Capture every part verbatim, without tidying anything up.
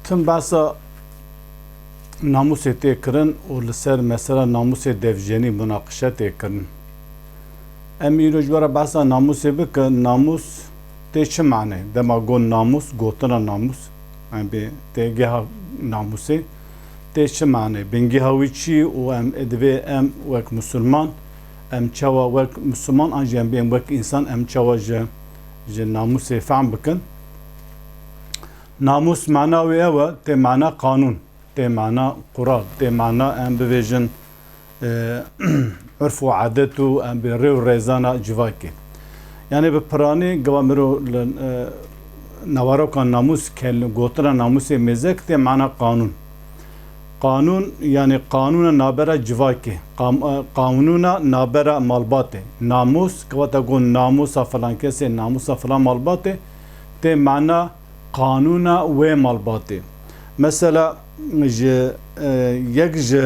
Tim behsa namûsê tê kirin û li ser mesela namûsê devjenî munaqişe tê kirin. Em îro ji we re behsa namûsê bikin, namûs tê çi manê? Dema got namûs, gotina namûs, em bê têgeha namûsê tê çi manê? Bingeha wî çi û em, divê em wek misilman, em çawa wek misilman an jî em bê em wek însan, em çawa ji, ji namûsê fehm bikin? Namûs mana wê ew e, tê mana qanûn, tê mana qural, tê mana em bivêjin, e, urf û adet û em bi rê û rêzana civakê. Yanî bi piranî gava miro li, e, naveroka namûs kel-, gotina namûsê mêzek tê mana qanûn. Qanûn, yanî qanûna nabera civakê, qam-, e, qanûna nabera malbatê. Namûs, gava te got namûsa filan kesê, namûsa filan malbatê, tê mana qanûna wê malbatê. Mesela ji, e, yek ji,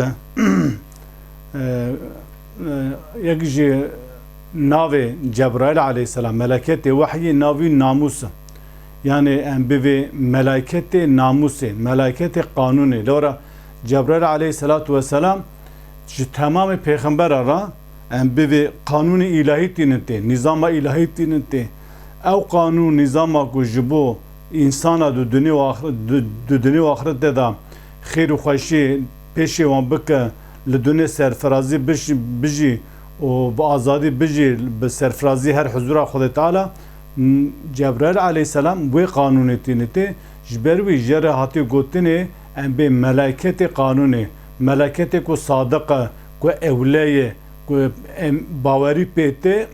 e, e, yek ji navê Cebraîl aleyhisselam, meleketê wehyê, navî namûs e. Yanî em bivê meleketê namûsê, meleketê qanûnê. Lora Cebraîl aleyhisselatu vesselam ji temamê pêxembera re em bivê qanûnê îlahî tînin tê, nîzama îlahî tînin tê. Ew qanûn nîzama ku ji bo însana du dunê û axir-, du, du dunê û axirete de xêr û xweşî pêşê wan bike, li dunê serfirazî bij-, bijî û bi azadî bijî, bi serfirazî her huzura Xwedê Teala, n-, Cebraîl aleyhisselam wê qanûnê tînitê, ji ber wî jê re hatî gotinê em bê meleketê qanûnê, meleketê ku sadiq e, ku ewle ye, ku em bawerî pê tê,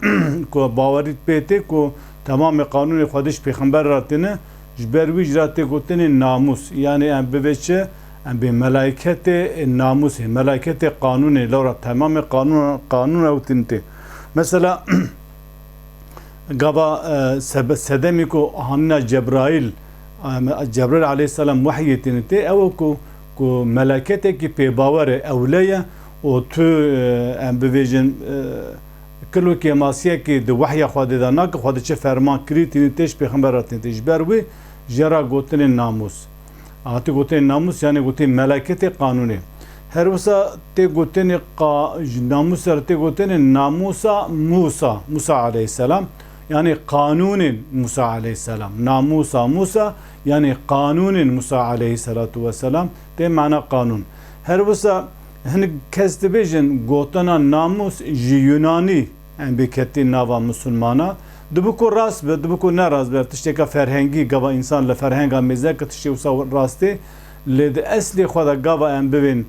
ku bawerî pê tê, ku temamê qanûnê Xwedê ji pêxember re têne, ji ber wî jê re tê gotinê namûs. Yanî em bivê çi? Em bê melayketê namûsê, melayketê qanûnê, lewra temamê qanûn, qanûn ew tîn tê. Mesela, gava, e, sebe-, sedemî ku hanîna Cebraîl, e, Cebraîl aleyhisselam wehyê tînê tê, ew e ku, ku melaketekî pêbawer e, ewle ye û tu, e, em bivêjin, e, kil û kêmasiyekî di wehya Xwedê de nake, Xwedê çi ferman kirî tînê tê ji pêxember re tînê tê. Ji ber wî jê re gotinê namûs. Hatî gotinê namûs, yanî gotê meleketê qanûnê. Her wisa tê gotinê qa-, ji namûs re tê gotinê namûsa Mûsa, Mûsa aleyhisselam. Yanî qanûnên Mûsa aleyhisselam. Namûsa Mûsa, yanî qanûnên Mûsa aleyhisselatu vesselam. Tê mana qanûn. Her wisa hinek kes dibêjin gotina namûs ji Yunanî em bê ketî nava misilmana. Dibi ku rast be, dibi ku ne rast be, ev tişteke ferhengî, gava însan li ferhenga mêze ke tiştê wisa rastê, lê di eslê xwe de gava em bivên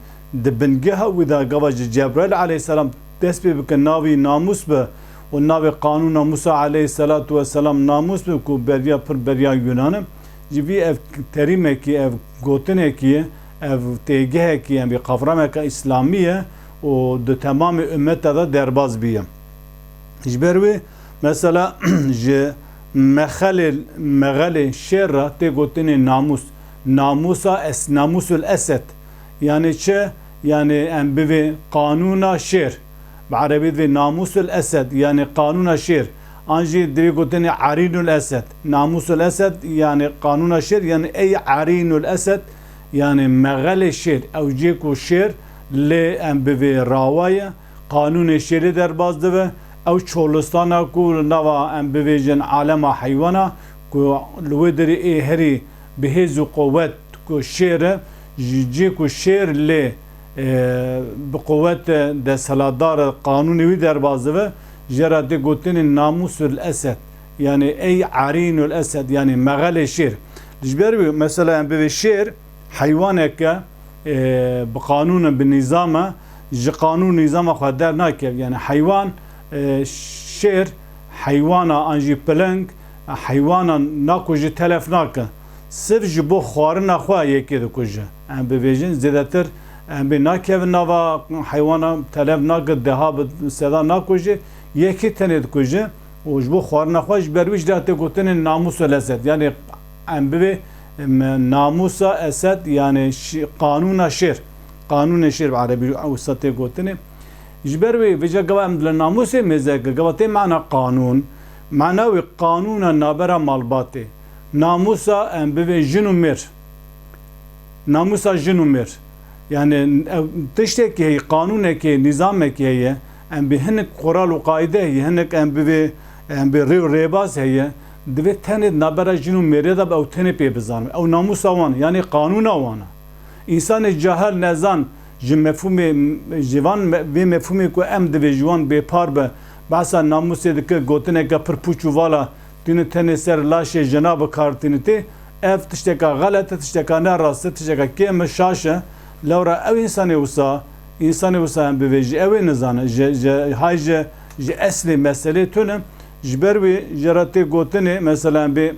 di bingeha wî de gava ji Cebraîl aleyhisselam dest pê bike navî namûs be û navê qanûna Mûsa aleyhisselatu vesselam namûs be ku beriya pir beriya Yunan e. Ji vî ev terîmekî, ev gotinekî, ev têgehekî, em bê qavrameke îslamî ye û di temamê ummete de derbas bûye. Ji ber wê, mesela, ji mexelê, mexelê şêr re tê gotinê namûs. Namûsa es-, namûsul esed. Yanî çi? Yanî em bivê qanûna şêr. Bi erebî divê namûsul esed, yanî qanûna şêr. An jî divê gotinê erînul esed. Namûsul esed, yanî qanûna şêr, yanî ey erînul esed, yanî mexelê şêr. Ew cê ku şêr lê em bivê rawa ye, qanûnê şêrê derbas dibe. Ew çolistana ku li nava em bivêjin alema heywana, ku li wê derê ê herî bi hêz û qowet, ku şêr e, ji cê ku şêr lê, e, bi qowet e, desthilatdar e, qanûnê wî derbas dibe, jê re tê gotinê namûsul esed, yanî ey erînul esed, yanî mexelê şêr. Ji ber wî, mesela, em bivê şêr, heywaneke, e, bi qanûn e, bi nîzam e, ji qanûn nîzama xwe dernakeve. Yanî heywan, e, şêr, heywana an jî piling, heywana nakuje, telef nake. Sirf ji bo xwarina xwe yekê dikuje. Em bivêjin, zêdetir em bê nakevin nava heywana, telef nake, deha bi seda nakuje, yekê tenê dikuje û ji bo xwarina xwe, ji ber wî jî de tê gotinê namûsul esed. Yanî em bivê, em, namûsa esed, yanî şi-, qanûna şêr. Qanûnê şêr bi erebî wisa tê gotinê. Ji ber wê vêca gava em li namûsê mêze kir, gava tê mana qanûn, mana wê qanûna nabera malbatê. Namûsa em bivê jin û mêr. Namûsa jin û mêr. Yani ew tiştekî heye, qanûnekê, nîzamekê heye. Em bi hinek qural û qaîde heye, hinek em bi vê, em bi rê û rêbaz heye. Divê tenê di navbera jin û mêrê de be, ew tenê pê bizanibin. Ew namûsa wan, yani qanûna wan e. Însanê cahil nezan ji mefhûmê, ji van me-, vê mefhûmê ku em divê ji wan bêpar be, behsa namûsê dike, gotineke pir pûç û vala, tînin tenê ser laşê jina bi kar tînin tê. Ev tişteka xelet e, tişteka ne rast e, tişteka kêm e, şaş e. Lewra ew însanê wisa, însanê wisa em bivê ji ew ê nizane, ji, ji, hay ji, ji eslê meselê tune. Ji ber wê jê re tê gotinê, mesela em bê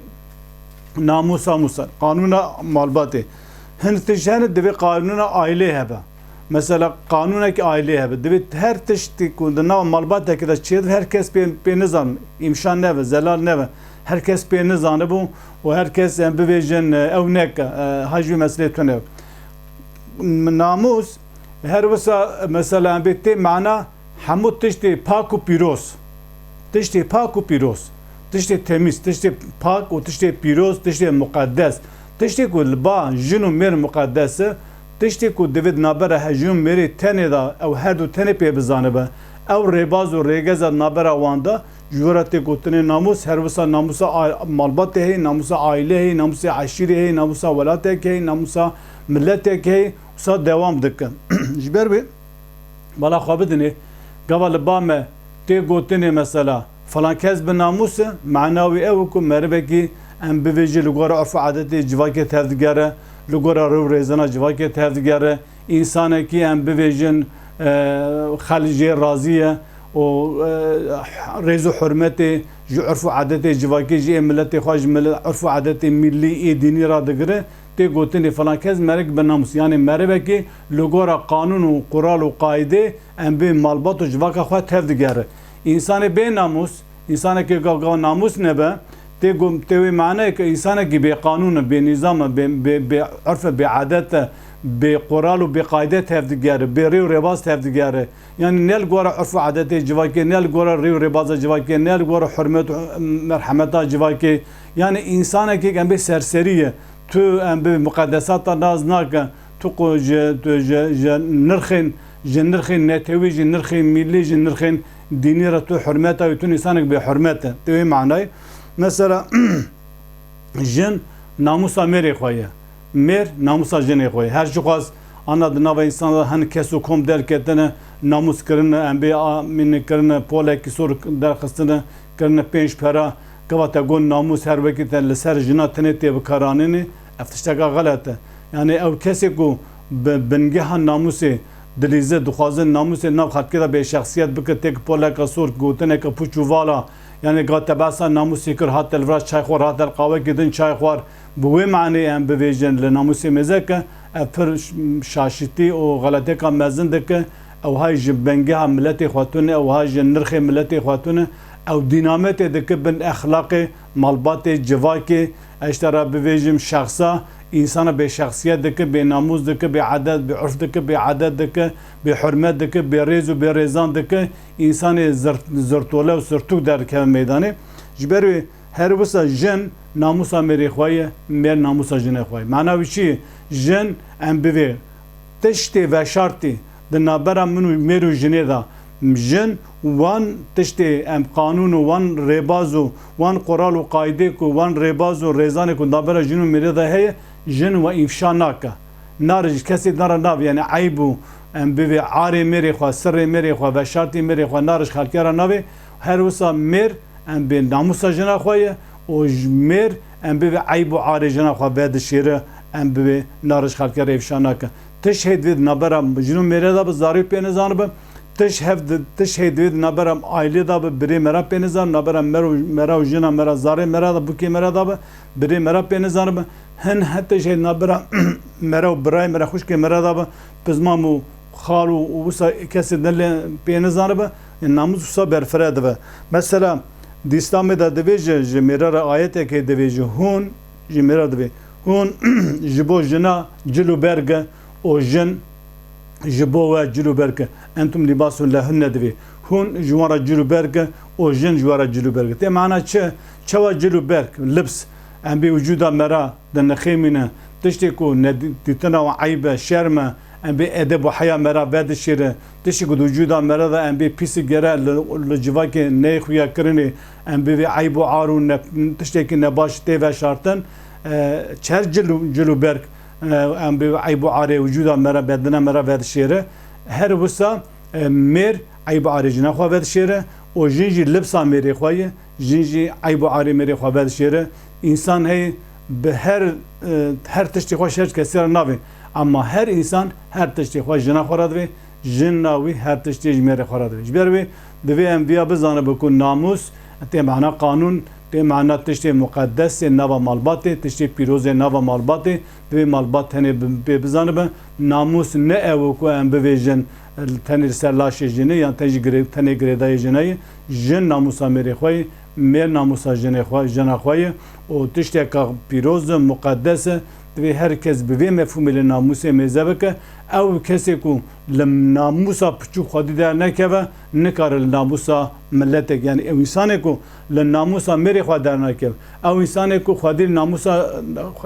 namûsa mûsa, qanûna malbatê. Hin tişt hene divê qanûna aîlê hebe. Mesela qanûnekî aîlê hebe. Divê her tiştî ku di nav malbatekê de çêdibe, her kes pê, pê nizan, îmşa nebe, zelal nebe. Her kes pê nizanibû û her kes, em bivêjin, e, ew neke, e, ha ji vê meselê tune. Namûs, her wisa, mesela, em bê tê mana hemû tiştê pak û pîroz. Tiştê pak û pîroz. Tiştê temîz, tiştê pak û tiştê pîroz, tiştê muqeddes. Tiştê ku li ba jin û mêr muqeddes e, tiştê ku divê di navbera he-, jin û mêrê tenê de ew her du tenê pê bizanibe. Ew rêbaz û rêgeza di navbera wan de ji we re tê gotinê namûs, her wisa namûsa a-, malbatê heye, namûsa aîlê heye, namûsa eşîrê heye, namûsa welatekê heye, namûsa miletekê heye, wisa dewam dike. Ji ber wê, bala xwe bidinê, gava li ba me tê gotinê mesela, falan kes bi namûs e, mana wî ew e ku merivekî em bivêjin li gora urf û adetê civakê tevdigere, li gora rê û rêzana civakê tevdigere, însanekî em bivêjin, e, xel jê razî ye û, e, rêz û hurmetê ji urf û adetê civakê, ji ê miletê xwe, ji mil-, urf û adetê millî ê dînî radigire, tê gotinê falan kes merek bi namûs. Yanî merivekî li gora qanûn û qural û qaîdê em bê malbat û civaka xwe tevdigere. Însanê bê namûs, însanekî gav gav namûs nebe, tê go-, tê wê manayê ke însanekî bê qanûn e, bê nîzam e, bê, bê, bê urf e, bê adet e, bê qural û bê qaîde tevdigere, bê rê û rêbaz tevdigere. Yanî ne li gora urf û adetê civakê, ne li gora rê û rêbaza civakê, ne li gora hurmet û merhemeta civakê. Yanî însanekî em bê serserî ye. Tu em bi muqedesata nas nake. Tu qo ji, tu ji, ji nirxên, ji nirxên netewî, ji nirxên millî, ji nirxên dînî re tu hurmeta wî, tu însanek bê hurmet e. Tê wê manayê. Mesela, jin namûsa mêrê xwe ye. Mêr namûsa jinê xwe ye. Her çiqas ana di nava însan de hin kes û kom derketine, namûs kirine, em bê a-, mînik kirine, polekî sor derxistine, kirine pênc pera, gava te got namûs her wekî te li ser jina tenê tê bikaranînê, ev tişteka xelet e. Yanî ew kesê ku bi bingeha namûsê dilîze, dixwaze namûsê nav xelkê de bêşexsiyet bike, têk poleka sor, gotineke pûç û vala, yanî ga te behsa namûsê kir, hat te li vir çay xwar, hat te li qawekî din çay xwar, bi wê manê em bivêjin li namûsê mêze ke, ev pir ş-, şaşitî û xeleteka mezin dike, ew hay ji bengeha miletê xwe tune, ew hay ji nirxê miletê xwe tune, ew dînametê dike bin exlaqê malbatê, civakê, ez ji te re bivêjim şexsa, însana bêşexsiyet dike, bênamûs dike, bêedet, bêurf dike, bêedet dike, bêhurmet dike, bêrêz û bêrêzan dike, însanê zir-, zirtole û sirtûk derdikeve meydanê. Ji ber wê her wisa jin namûsa mêrê xwe ye, mêr namûsa jinê xwe ye. Mana wî çi ye? Jin em bivê tiştê veşartî di navbera min û mêr û jinê de, jin wan tiştê em qanûn û wan rêbaz û wan qural û qaydê ku wan rêbaz û rêzanê ku navbera jin û mêrê de heye, jin we îfşa nake. Nare ji kesê nare nav, yani eyb û em bivê arê mêrê xwe, sirrê mêrê xwe, veşartî mêrê xwe nare ji xelkê re navê. Her wisa mêr em bê namûsa jina xwe ye û ji mêr em bivê eyb û arê jina xwe vedişêre, em bivê nare ji xelkê re îfşa nake. Tişt hê divê di navbera jin û mêrê de bi zarî pê nizanibe. Tişt hev di, tişt hê divê di navbera aîlê de bi birê me re pê nizan, navbera mer û, me re û jina me re, zarê me re de, bûkê me re de bi birê me re pê nizanibe. Hin he tişt hê di navbera me re û birayê me re, xwişkê me re de bi pizmam û xal û, û wisa kesê din lê pê nizanibe, namûs wisa berfireh dibe. Mesela, di Îslamê de divê ji, ji mêre re ayetekê divê ji hûn, ji mêre divê. Hûn ji bo jina cil û berg e û jin ji bo we cil û berg e. Entum libasun lehunne divê. Hûn ji wan re cil û berg e û jin ji we re cil û berg e. Tê mana çi? Çawa cil û berg, libs, Em bê wicûda me re dinixêmîne. Tiştê ku nedîtina û eyb e, şerm e, em bê edeb û heya me re vedişêre. Tiştê ku di wicûda me re de em bê pîsî gere li, li civakê neyê xuya kirinê, em bê vê eyb û ar û ne, tiştekî nebaş tê veşartin, e, çer cil û, cil û berg, e, em bê eyb û arê wicûda me re, bedena me re vedişêre. Her wisa, e, mêr eyb û arê jina xwe vedişêre û jin jî libsa mêrê xwe ye. Jin jî eyb û arê mêrê xwe vedişêre. Însan heye bi her, e, her tiştê xwe ji her kesî re navê. Ama her însan her tiştê xwe jina xwe re divê, jina wî her tiştê ji mêrê xwe re divê. Ji ber wê divê em viya bizanibin ku namûs tê mana qanûn, tê mana tiştê muqedes ê nava malbatê, tiştê pîroz ê nava malbatê, divê malbat tenê bi-, pê bizanibe. Namûs ne ew e ku em bivêjin tenê li ser laşê jinê yan tenê jî girê-, tenê girêdayê jina ye. Jin namûsa mêrê xwe ye, mêr namûsa jinê xwe, jina xwe ye û tişteka pîroz e, muqedes e. Divê her kes bi vê mefhûmê li namûsê mêze bike. Ew kesê ku li namûsa piçûk xwedî dernekeve, nikare li namûsa miletek, yanî ew însanê ku li namûsa mêrê xwe dernakeve, ew însanê ku xwedî li namûsa,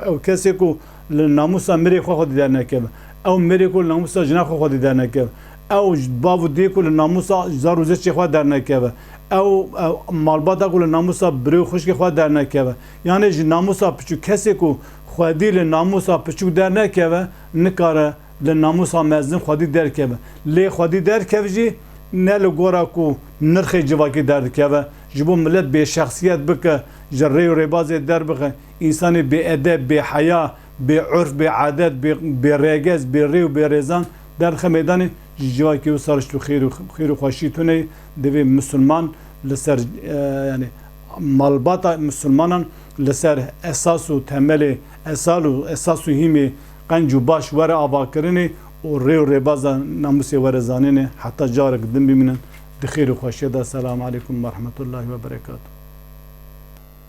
ew kesê ku li namûsa mêrê xwe xwedî dernekeve, ew mêrê ku li namûsa jina xwe xwedî dernekeve, ew ji bav û dê ku li namûsa zar û zirçê xwe dernekeve, ew, ew malbata ku li namûsa birê û xwişkê xwe dernekeve, yanê ji namûsa piçûk, kesê ku xwedî li namûsa piçûk dernekeve, nikare li namûsa mezin xwedî derkeve. Lê xwedî derkev jî ne li gora ku nirxê civakî derdikeve, ji bo milet bêşexsiyet bike, ji rê û rêbazê derbixe, însanê bêedeb, bêheya, bêurf, bêadet, bê, bêregez, bêrê û bêrêzan derdixe meydanê, ji civakê wisa rişt û xêr û, xêr û xweşî tune ye. Divê misilman li ser, e, yanî malbata misilmanan li ser esas û temelê, esal û esas û hîmê qenc û baş were avakirinê û rê û rêbaza namûsê were zanînê. Heta carek din bimînin, di xêr û xweşiyê de. Selamu aleykum ve rahmetullahi ve berekatuhu.